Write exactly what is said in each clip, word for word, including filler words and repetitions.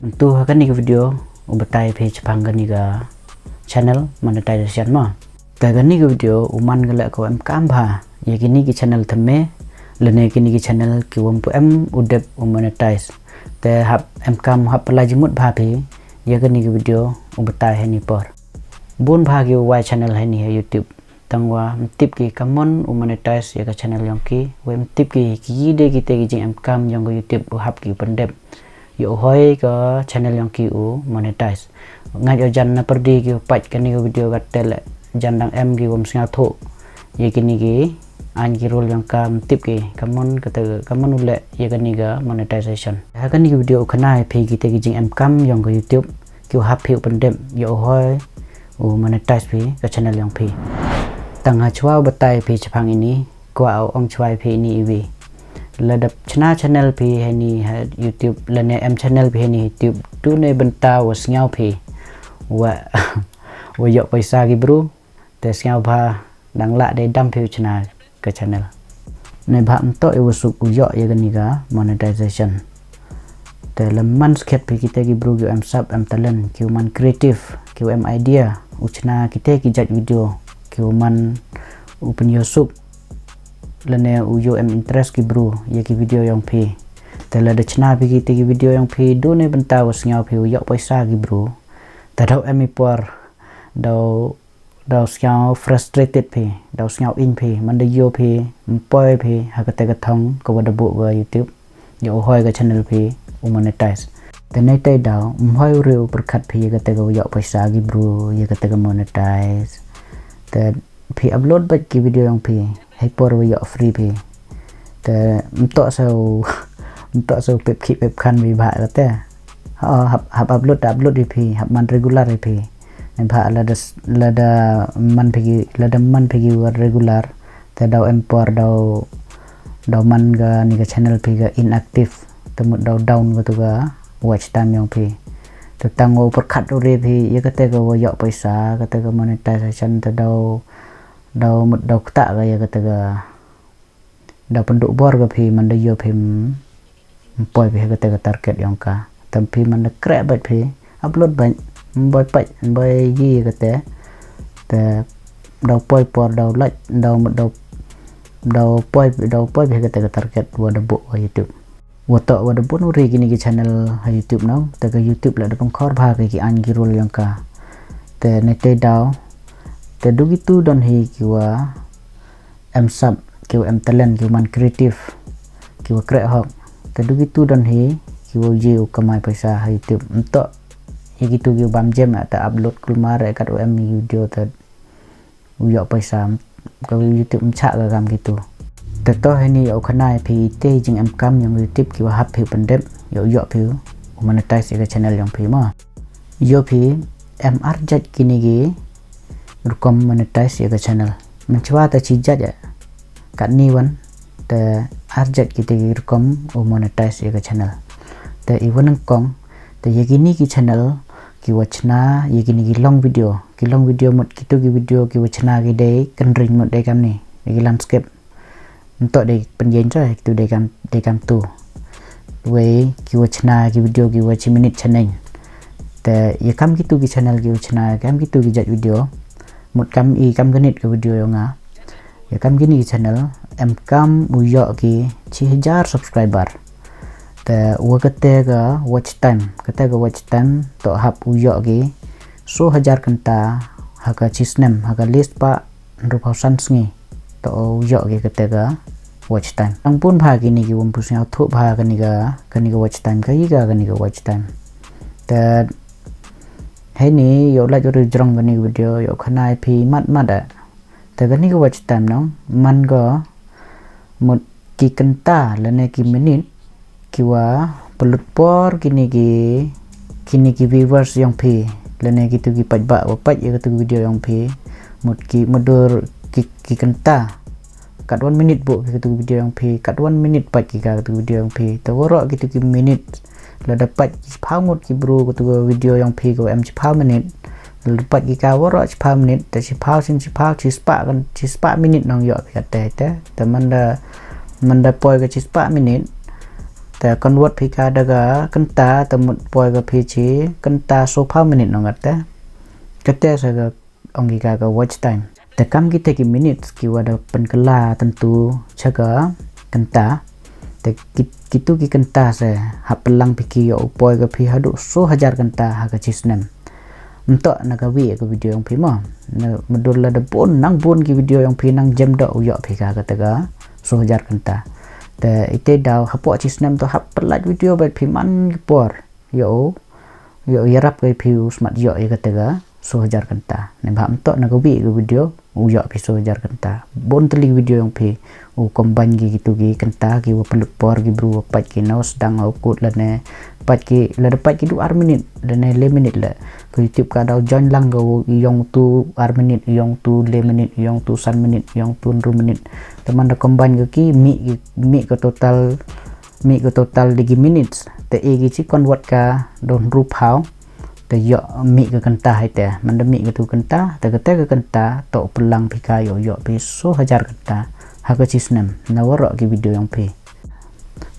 Mynta ha kane ka video u batai phi shaphang kane ka channel monetization mo. Te kane ka video u man ka leh ka em kam bha ïa kine ki channel thymme lane kine ki channel ki wym pu em u dep u monetize. Te hap em kam hap pynlait jingmut bha phi ïa kane ka video u batai ha kane por. Bun bha ki u wai channel ha kane ha YouTube. Tang wa ym tip ki ka mon u monetize ïa ka channel yong ki, wa ym tip ki ki dei kite ki jingem kam yong ka YouTube u hap ki u pyndep. Ïa u hoi ka channel yong ki u monetize. Ngait ïa jan na pyrdi ki u pait kane ka video ka tel jan dang em ki wym sngewthuh ïa kine ki aiñ ki rule yong ka, ym tip ki ka mon kata ka mon u leh ïa kane ka monetization. Ha kane ka video u khana ïa phi kite ki jingem kam yong ka YouTube ki u hap phi u pyndep ïa u hoi u monetize phi ka channel yong phi. Tang ha chwa u batai phi shaphang ini, kwah u ong chwa phi ini iwi. Lada chna channel phi ha kane ha YouTube, lane em channel phi ha kane ha YouTube, tu ne bynta wa sngew phi wa wa ïoh paisa ki bru, te sngew bha dang lah dei dam phi u chna ka channel. Ne bha ym toh ïa u suk u ïoh ïa kane ka monetization. Te lem man skhet phi kite ki bru ki em sap em talent, ki u man creative, ki u em idea u chna kite ki jait video, ki u man u pynïoh suk lane u ïoh em interest ki bru ïa ki video yong phi. Te lada chna phi kite ki video yong phi, du ne bynta wa sngew phi u ïoh paisa ki bru. Te daw em i por daw daw sngew frustrated phi, daw sngew ing phi, man da ïoh phi ym poi phi ha kata ka thong ka wa da buh ka YouTube, ïa u hoi ka channel phi u monetize. Te nei te daw ym hoi u riew u pyrkhat phi ïa kata ka wa ïoh paisa ki bru, ïa kata ka monetize. Te phi upload bad ki video yong phi hei por wa ïoh free phi. Te ym toh sa u ym toh sa u pep ki pep khan wi bha kata. Ha hap hap upload upload ïa phi, hap man regular ïa phi. Ne bha lada lada man phi ki lada man phi ki wa regular, te daw em por daw daw man kane ka channel phi ka inactive, te mut daw down katu ka watch time yong phi. Te tang wa u pyrkhat u riew phi ïa kata ka wa ïoh paisa, kata ka monetization, te daw daw mut daw kata ka ïa kata ka daw pynduh bor ka phi man da ïoh phi ym poi phi ha kata ka target yong ka. Te phi man da kreh bad phi upload bad ym boi pait ym boi ïa kata. Te daw poi por daw lait daw mut daw daw poi daw poi phi ha kata ka target wa da buh wa YouTube. Wa toh wa da bun u riew kine ki channel ha YouTube nong, te ka YouTube la da pynkhor bha ki ki aiñ ki rule yong ka. Te ne te daw te du kitu don hi ki wa em sap, ki wa em talent, ki wa man creative, ki wa kreh hok. Te du kitu don hi ki wa ïoh u kamai paisa ha YouTube. Ym toh ïa kitu ki wa bam jem te upload kulmar kat wa em video te u ïoh paisa, ka YouTube ym chah ka kam kitu. Te toh hini ïa u khana ïa phi te jingem kam yong YouTube ki wa hap phi u pyndep ïa u ïoh phi u monetize ïa ka channel yong phi mo. Ïoh phi em ar jait kine ki rukom monetize ïa ka channel. Mynchwa te shi jait ïa katni wan te ar jait kite ki rukom u monetize ïa ka channel. Te i wan kong te ïa kine ki channel ki wa chna ïa kine ki long video. Ki long video mut kitu ki video ki wa chna ki dei kynreng mut dei kamni, dei ki landscape. Nto dei pynjeng sa kitu dei kam dei kam tu. Wei ki wa chna ki video ki wa chi minit chaneng. Te ïa kam kitu ki channel ki wa chna kam kitu ki jait video mut kam i kam ganit ka video yong nga. Ïa kam kini ki channel em kam u ïoh ki chi hajar subscriber. Te wa kate ka watch time, kate ka watch time to hap u ïoh ki so hajar kynta ha ka chi snem, ha ka list pa hynriew phew san sngi to u ïoh ki kate ka watch time. Tang bun bha kini ki wym pu sngewthuh bha kani ka kani ka watch time ka i ka kani ka watch time. Te hini ïoh lait ïoh jrong kani ka video ïoh khana ïa phi mat mat da. Te kani ka watch time nong man ka mut ki kynta lane ki minit ki wa pynlut por kini ki kini ki viewers yong phi lane kitu ki paidbah wa paid ïa katu ki video yong phi mut ki mudui ki ki kynta kat wan minit buh ki katu ki video yong phi kat wan minit paid ki ka katu ki video yong phi te waroh kitu ki minit lada paid ki chiphaw ngut ki bru katu ka video yong phi ka wa em chiphaw minit. Lada paid ki ka waroh chiphaw minit te chiphaw sien chiphaw chispah kan chispah minit nong ïoh phi kate te te man da man da poi ka chispah minit. Te convert phi ka da ka kynta, te mut poi ka phi chi kynta sawphew minit nong kate. Kate sa ka ong ki ka ka watch time. Te kam kite ki minutes ki wa da pynkylla tyntu cha ka kynta. Te ki, kitu ki kynta se hap pynlang phi ki yow poi ka phi haduh sawhajar kynta ha ka chi snem. Mynta na ka wi ka video yong phi mo. Na mudul la da bun nang bun ki video yong phi nang jem doh u yoh phi ka kate ka sawhajar kynta. Te ite daw hapoh chi snem to hap pynlait video bad phi man ki por. Yow, yow yarap ka phi u smat yoh ya kate ka sawhajar kynta. Ne ba mynta na ka wi ka video u yoh phi sawhajar kynta. Bun tylli video yong phi u combine ki kitu ki kynta ki wa pynlut por ki bru wa pait ki nau sdang u kut lane pait ki lada pait ki du ar minit lane le minit le. Ka YouTube ka daw join lang ka u yong tu ar minit, yong tu le minit, yong tu san minit, yong tu hynru minit. Te man da combine ka ki mi, mi ka total, mi ka total da ki minutes. Te e ki chi convert ka da hynru phew. Te yoh mi ka kynta hai te. Man da mi ka tu kynta, te kate ka kynta to pynlang phi ka yow yoh phi sawhajar kynta ha ka chi snem. Na waroh ki video yong phi.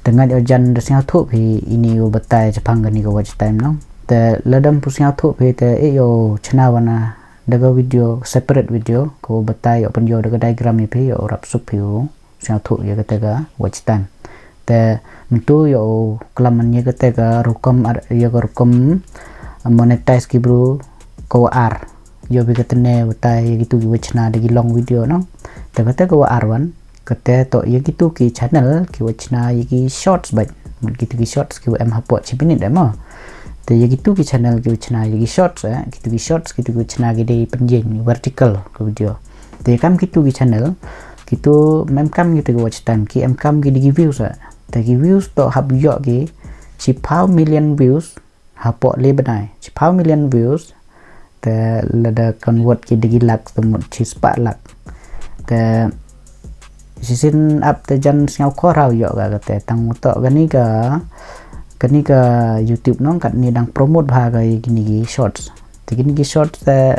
Te ngait o jan da sngewthuh phi ini u batai chaphang kani ka watch time nong. Te lada ym pu sngewthuh phi te e yow chna wana da ka video, separate video ko batai yow pynyoh da ka diagram ya phi yow rap suk phi u sngewthuh ya kate ka watch time. Te myntu yow klam man ya kate ka rukom ar, ya ka rukom monetize ki bru ko ar. Yow bi kate ne batai ya kitu ki wa chna da ki long video nong. Te kate ka wa ar wan. Kate to ya kitu ki channel ki wa chna ya ki shorts bait. Mut kitu ki shorts ki wa em hapoh chi minit em mo. Te ya kitu ki channel ki wa chna ya ki shorts eh. Kitu ki shorts kitu ki wa chna ki dei pynjeng vertical ka video. Te kam kitu ki channel kitu mem kam kitu ki watch time ki em kam ki dei ki views eh. Te ki views to hap yoh ki chi phew million views. Hapoh le bnai chi phew million views. Te lada convert ki da ki lak te mut chi spah lak. Te shisien ap te jan sngew khor hau yoh ka kate tang mut to kani ka, kani ka YouTube nong katni dang promote bha ka ya kini ki shorts. Te kini ki shorts te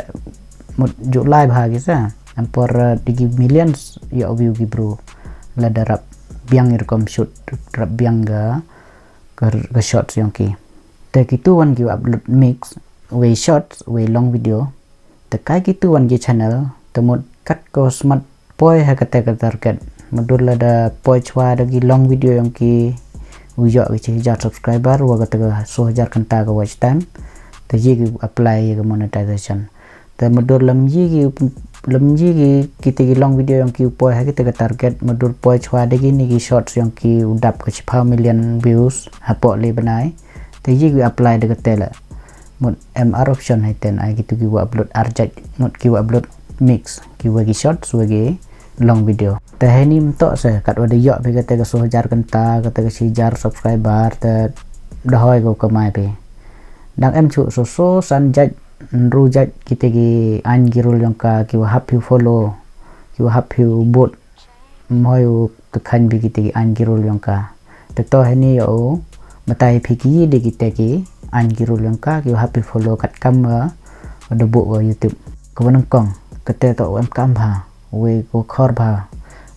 mut ju lai bha ki sa. Em por da ki millions yoh view ki bru. Lada rap biang i rukom shoot, rap biang ka, ka, ka shorts yong ki. Te kitu wan ki wa upload mix, wei shorts, wei long video. Te kai kitu wan ki channel, te mut kat ko smat poi ha kate ka target. Mudul lada poi chwa da ki long video yong ki u yoh ki chi hajar subscriber, wa kate ka sawhajar kynta ka watch time. Te ye ki apply ya ka monetization. Te mudul lam ye ki, lam ye ki kite ki long video yong ki u poi ha kate ka target, mudul poi chwa da kini ki shorts yong ki u dap ka chi phew million views hapoh le bnai. Te ye ki apply da kate la. Mut em ar option hai ten ai kitu ki wa upload ar jait, mut ki wa upload mix, ki wa ki shorts, wa ki long video. Te heni mynta se kat wa da yoh phi kate ka sawhajar kynta, kate ka chi hajar subscriber, te da hoi ko kamai phi. Dang em chu so so san jait, hynru jait kite ki ain ki rul yong ka, ki wa hap phi follow, ki wa hap phi bot. Mhoi u ka khan bi kite ki ain ki rul yong ka. Te to heni yow batai phi ki de kite ki ain ki rul yong ka ki hap phi follow kat kam wa da bok wa YouTube. Ka wa nang kong kate to em kam bha, wei ko khor bha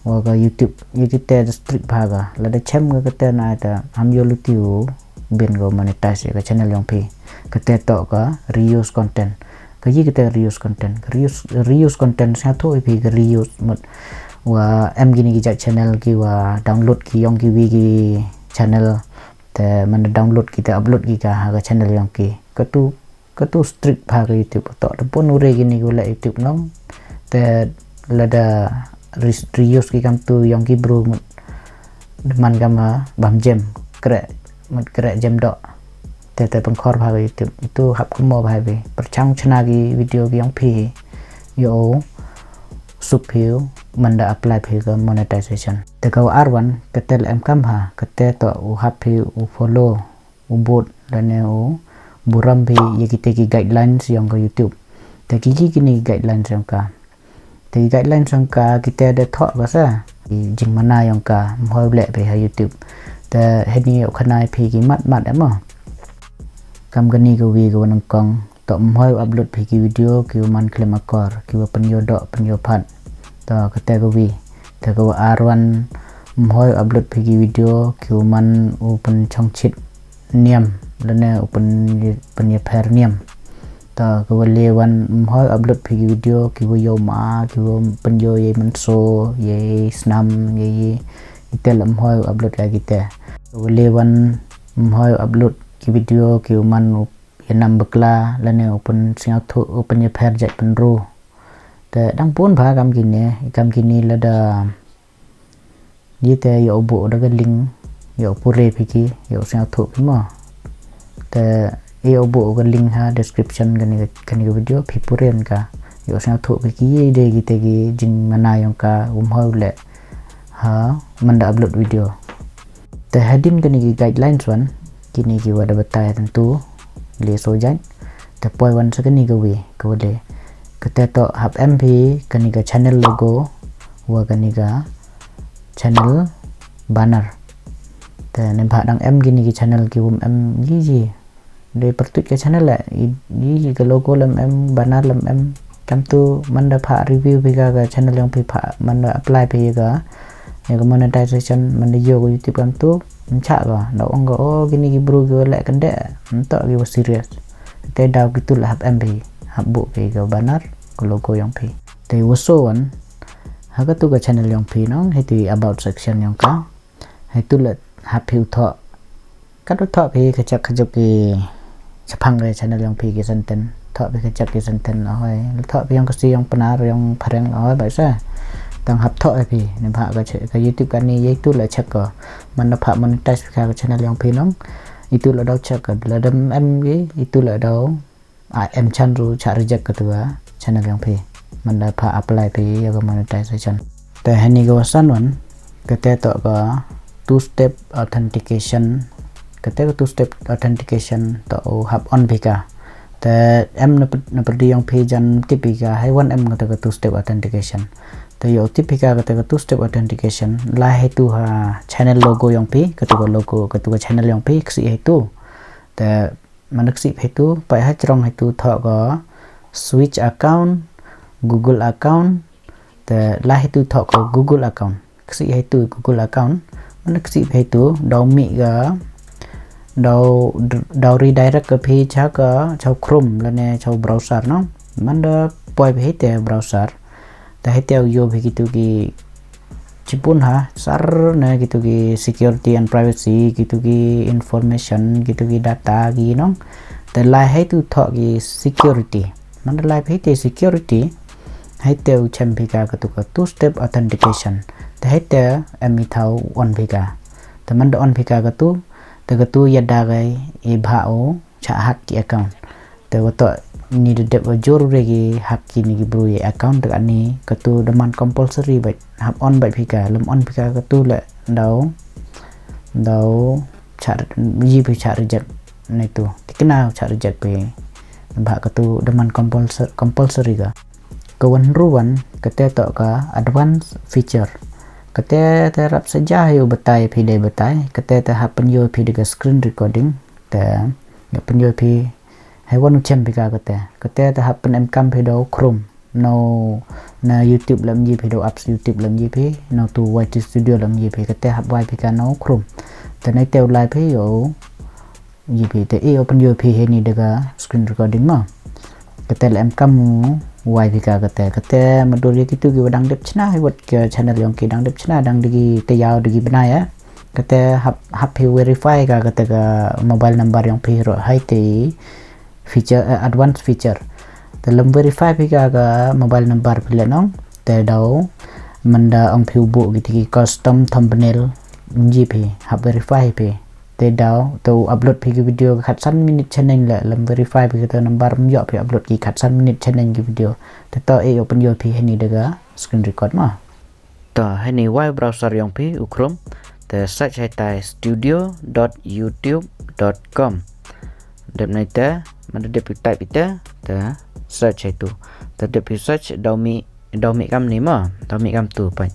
wa ka YouTube. Ye kite da strict bha ka lada chem ka kate na ta ham yoh luti u bin ko monetize ka channel yong phi. Kate to ka reuse content. Ka ye kate reuse content, ka reuse, reuse content sngewthuh phi ka reuse mut wa em kini ki jait channel ki wa download ki yong ki wi ki channel. Te man da download ki te upload ki ka ha ka channel yong ki. Katu, katu strict bha ka YouTube to. Te pun ure kini ki wa la YouTube nong. Te lada re-, reuse ki kam tu yong ki bru mut. Deman kam ha bam jem kre, mut kre jem doh. Te te pengkhor bha ka YouTube. Itu hap kemo bha bi. Perchang chna ki video ki yong phi. Yow suk phi man da apply phi ka monetization. Te ka wa ar wan kate la em kam bha, kate to u hap phi u follow, u bot lane u burom phi ya kite ki guidelines yong ka YouTube. Te ki ki kini guidelines yong ka. Te ki guidelines yong ka kite da thoh ka sa. Ki jingmana yong ka mhoi u leh phi ha YouTube. Te heni yow khana phi ki mat mat em mo. Kam kani ka wi ka wa nang kong. To mhoi u upload phi ki video ki wa man khlem akor, ki wa pynyoh doh, pynyoh phat. To kate ka wi. Te ka wa ar wan Ym hoi upload phi ki video ki u man u pynchongchit niam lane u pyn, pynïapher niam. Ta ka wale wan ym hoi upload phi ki video ki wa yoh ma ki wa pynyoh yei mynso yei snam yei ite la ym hoi upload ka kite. Ka wale wan ym hoi upload ki video ki u man u ïanam bakla lane u pynsngewthuh u pynïapher jait pynru. Te dang bun bha kam kine, kam kine lada Ite ïa u buh da ka link, ïa u pure phi ki, ïa u sngewthuh phi mo. Te ïa u buh ka link ha description kane ka, kane ka video phi pure ka, ïa u sngewthuh phi ki ïa de kite ki jingmana yong ka um hoi leh ha man da upload video. Te hadien kane ki guidelines wan, kine ki wa da batai tentu le so jait. Te poi wan sa kane ka wi ka wa le. Kate to hap em phi kane ka channel logo wa kane ka channel banner. Te ne ba dang em kine ki channel ki wum em ji ji. Dei pyrtuit ka channel la ji ji ka logo lam em, banner lam em. Kam tu man da pha review phi ka, ka channel yong phi pha man da apply phi ka, ïa ka monetization man da ïoh ka YouTube kam tu. Ncha ka da ong ka, oh, kine ki bru ki wa leh kande, nto ki wa serious. Te daw ki tu la hap em phi, hap buh phi ka banner, ka logo yong phi. Te wa so wan ha ka tu ka channel yong phi nong, hei tu about section yong ka. Hei tu la hap phi u thoh. Kat u thoh phi ka chak ka juk ki chaphang ka channel yong phi ki senten. Thoh phi ka chak ki senten la hoi. Thoh phi yong ka si yong pnar yong phareng la hoi ba sa. Tang hap thoh phi ne ba ka, ka YouTube kane ïa tu la check ka. Man da pha monetize phi ka, ka channel yong phi nong. Itu la daw check ka la dam em ki, itu la daw a em chan ru cha reject ka tu ka channel yong phi. Man da pha apply phi ïa ka monetization. Te hani ka wa san wan, kate to ka two step authentication. Kate ka two step authentication to u hap on phi ka. Te em na pyrdi yong phi jan tip phi ka, hai wan em kate ka two step authentication. Te ïa u tip phi ka kate ka two step authentication la hei tu ha channel logo yong phi, katu ka logo, katu ka channel yong phi, ksi hei tu. Te man da ksi hei tu, pai ha chrong hei tu thoh ka switch account, Google account. Te la hei tu thoh ka Google account. Ksi hei tu Google account. Man da ksi hei tu daw mih ka, daw, daw redirect ka phi cha ka, cha Chrome lane cha browser nong. Man da poi phi hei te browser. Te hei te u ïoh phi kitu ki chipun ha sar na kitu ki security and privacy, kitu ki information, kitu ki data ki nong. Te lai hei tu thoh ki security. Man da lai phi te security, hei te u chem phi ka katu ka two step authentication. Te hei te em i thaw on phi ka. Te man da on phi ka katu, te katu ïa da gai i bha u cha hack ki account. Te wa to ni da dep wa jur re ki hack ki ni ki bru ye account te ka ni katu da man compulsory ba hap on ba phi ka, lem on phi ka katu le daw, daw cha, ji phi cha reject ne tu. Tikna cha reject phi ba katu da man compulsory, compulsory ka. Ka wan ru wan kate to ka advanced feature. Kate te rap saja yu batai phi dei batai. Kate te hap pynyoh phi da ka screen recording. Te yu pynyoh phi hei wan u chem phi ka kate. Kate te hap pyn em kam phi da u Chrome. No na YouTube lam ji phi da u apps YouTube lam ji phi. No tu Y T Studio lam ji phi. Kate hap wai phi ka no Chrome. Te nai te u lai phi yu ji phi te i open yu phi hei ni da ka screen recording ma. Kate la em kam u wai phi ka kate. Kate ma dur ïa kitu ki wa dang dep chna hei wat ka channel yong ki dang dep chna dang da ki te yaw da ki bnai ya. Kate hap, hap phi verify ka kate ka mobile number yong phi ro hei te feature, eh, advanced feature. Te lem verify phi ka ka mobile number phi le nong. Te daw man da ong phi u buh kiti ki custom thumbnail ji phi hap verify phi. Te daw te u upload phi ki video khat san minute chaneng le lem verify phi kata number mynjok phi upload ki khat san minute chaneng ki video. Te to e open yo phi heni da ka screen record ma. To heni wai browser yong phi u Chrome. Te search hei tai studio dot youtube dot com. Dep nai te man da dep phi type ite te search hei tu. Te dep phi search daw mi daw mih kam ni ma, daw mih kam tu pyn.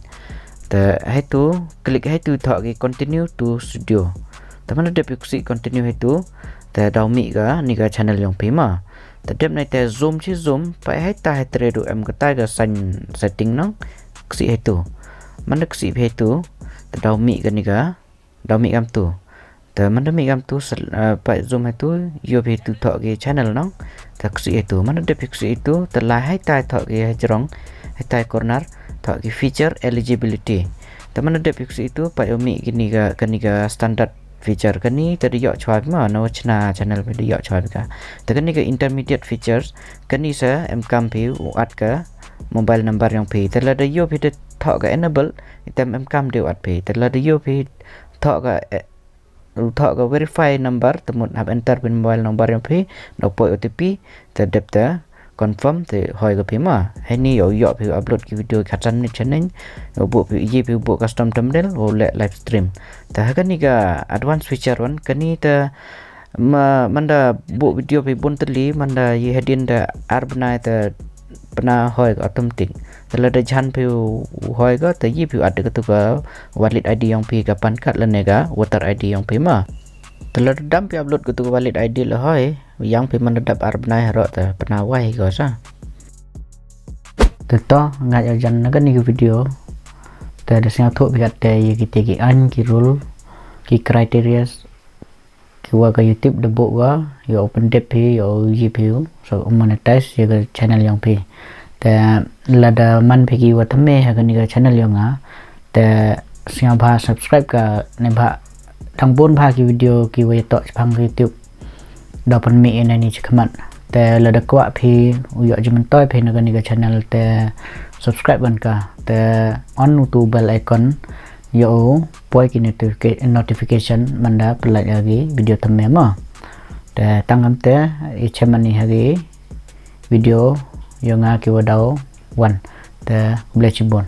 Te hei tu click hei tu thoh ki continue to studio. Te man da dep yu ksi continue hei tu te daw mih ka ni ka channel yong phi ma. Te dep nai te zoom chi zoom pyn hei ta hei tre du em ka tai ka sign setting nong ksi hei tu. Man da ksi hei tu Te daw mih kani ka, daw mih kam tu. Te man da mih kam tu, pait zoom ha tu, ïoh phi tu thoh ki channel nong. Te ksih ha tu, man da dep phi ksih ha tu, te lai hai tai thoh ki ha jrong, hai tai corner, thoh ki feature eligibility. Te man da dep phi ksih ha tu, pait ïoh mih kani ka, kani ka standard feature. Kani te da ïoh chwa phi ma, na wa chna channel phi da ïoh chwa phi ka. Te kani ka intermediate features, kani sa em kam phi u add ka mobile number ïong phi. Te lada ïoh phi da thoh ka enable, item em kam de u add phi. Te lada ïoh phi thoh ka, eh, thoh ka verify number, te mut hap enter phi mobile number ïong phi, da poi O T P, te dep te confirm te hoi ka phi ma. Heini ïoh ïoh phi upload ki video khatsan minit chaneng, ïoh buh phi ïoh phi buh custom thumbnail, ïoh leh live stream. Te ha kani ka advanced feature wan, kani te ma, man da buh video phi bun tylli, man da ïa hadien da ar bnai te pynhoi ka automatic. Te lada jan phi hoi ka, te ïa phi add ka tu ka valid I D ïong phi ka PAN card lane ka voter I D ïong phi ma. Te lada dam phi upload ka tu ka valid I D la hoi, ïong phi man da dap ar bnai haroh te pynhoi ka sa. Te to, ngait jan na kani ka video. Te da sngewthuh phi kat te ïa ki te ki aiñ ki rule, ki criteria, ki wa ka YouTube da buh ka, ïa open dep phi, ïa ïa phi, so monetize ïa ka channel ïong phi. Te lada man phi ki wa thymme ha kani ka channel ïong nga, te sngewbha subscribe ka ne bha dang bun bha ki video ki wa ïa toh chapang ka YouTube. Da pynmih ïa nani chakhmat. Te lada kwah phi u ïoh jingmyntoi phi na kani ka channel te subscribe ban ka. Te on u tu bell icon ïa u poi ki notification man da pynlait ïa ki video thymme ma. Te tang kam te i chem mani ha ki video ïong nga ki wa daw wan. Te khublei chibun.